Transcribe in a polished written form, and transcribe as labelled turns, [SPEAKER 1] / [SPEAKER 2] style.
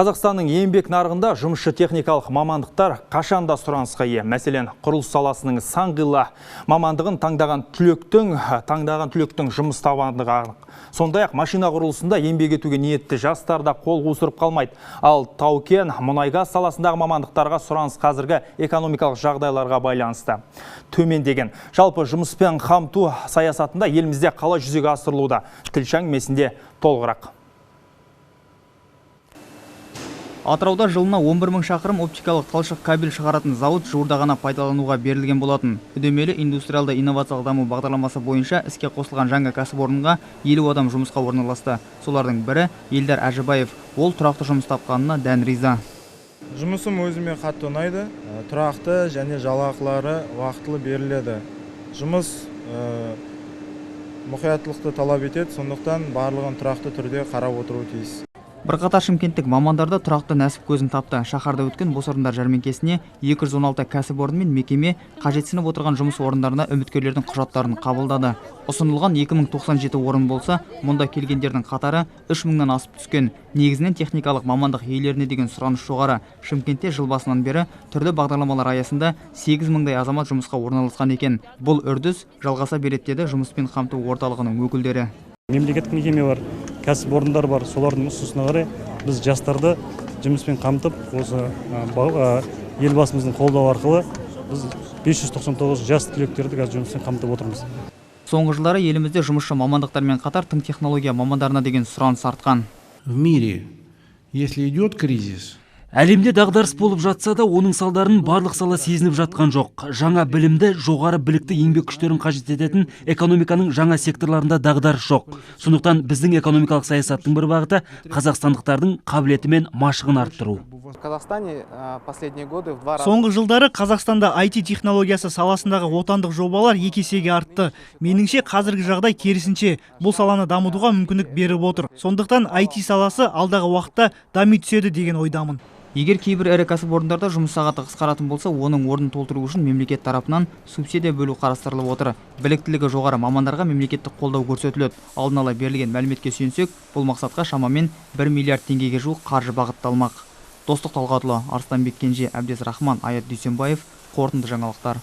[SPEAKER 1] Қазақстанның еңбек нарығында жұмысшы техникалық мамандықтар қашанда сұранысқа ие. Мәселен, құрылыс саласының сан қилы мамандығын таңдаған түлектің жұмыс табандығы анық. Сондай-ақ машина құрылысында еңбек етуге ниетті жастар да қол қусырып қалмайды. Ал тау-кен, мұнай-газ саласындағы мамандықтарға сұраныс қазіргі экономикалық жағдайларға байланысты төмендеген. Жалпы жұмыспен қамту саясатында елімізде қалай жүзеге асырылуда? Тілші әңгімесінде толығырақ.
[SPEAKER 2] Атырауда жылына 11 мың шақырым оптикалық талшық кабель шығаратын зауыт жуырда ғана пайдалануға берілген болатын. Үдемелі индустриалды инновациялық даму бағдарламасы бойынша іске қосылған жаңа кәсіпорынға 50 адам жұмысқа орналасты. Солардың бірі Елдар Әжібаев. Ол тұрақты жұмыс тапқанына дән риза.
[SPEAKER 3] Жұмысым өзіме қатты ұнайды. Тұрақты және жалақылары уақытылы беріледі. Жұмыс мұқияттылықты талап етеді, сондықтан барлығын тұрақты түрде қарап отыру тиіс.
[SPEAKER 2] Бірқатар шымкенттік мамандар да тұрақты нәсіп көзін тапты. Шаһарда өткен бос орындар жәрмеңкесіне 216 кәсіпорын мен мекеме қажетсініп отырған жұмыс орындарына үміткерлердің құжаттарын қабылдады. Ұсынылған 2097 орын болса, мұнда келгендердің қатары 3000-нан асып түскен. Негізінен техникалық мамандық иелеріне деген сұраныс жоғары. Шымкентте жыл басынан бері түрлі бағдарламалар аясында 8000-дай азамат жұмысқа орналасқан екен. Бұл үрдіс жалғаса береді, деді жұмыспен қамту орталығының өкілдері.
[SPEAKER 4] Мемлекеттік мекеме бар, кәсіпорындар бар, солардың ұсынысына қарай біз жастарды жұмыспен қамтып, осы елбасымыздың қолдауы арқылы біз 599 жас түлектерді қазір жұмыспен қамтып отырмыз.
[SPEAKER 2] Соңғы жылдары елімізде жұмысшы мамандықтармен қатар тың технология мамандарына деген сұраныс артқан.
[SPEAKER 5] В мире, если идет кризис,
[SPEAKER 6] әлемде дағдарыс болып жатса да, оның салдарын барлық сала сезініп жатқан жоқ. Жаңа білімді, жоғары білікті еңбек күштерін қажет ететін экономиканың жаңа секторларында дағдарыс жоқ. Сондықтан біздің экономикалық саясаттың бір бағыты қазақстандықтардың қабілеті мен машығын арттыру.
[SPEAKER 7] Соңғы жылдары Қазақстанда IT технологиясы саласындағы отандық жобалар екі есеге артты. Меніңше, қазіргі жағдай керісінше, бұл саланы дамытуға мүмкіндік беріп отыр. Сондықтан IT саласы алдағы уақытта дами түседі деген ойдамын.
[SPEAKER 2] Егер кейбір ірі кәсіпорындарда жұмыс сағаты қысқаратын болса, оның орнын толтыру үшін мемлекет тарапынан субсидия бөлу қарастырылып отыр. Біліктілігі жоғары мамандарға мемлекеттік қолдау көрсетіледі. Алдын ала берілген мәліметке сүйенсек, бұл мақсатқа шамамен 1 миллиард теңгеге жуық қаржы бағытталмақ. Достық Талғатұлы, Арыстанбек Кенже, Әбдез Рахман, Аят Дүйсенбаев, қорытынды жаңалықтар.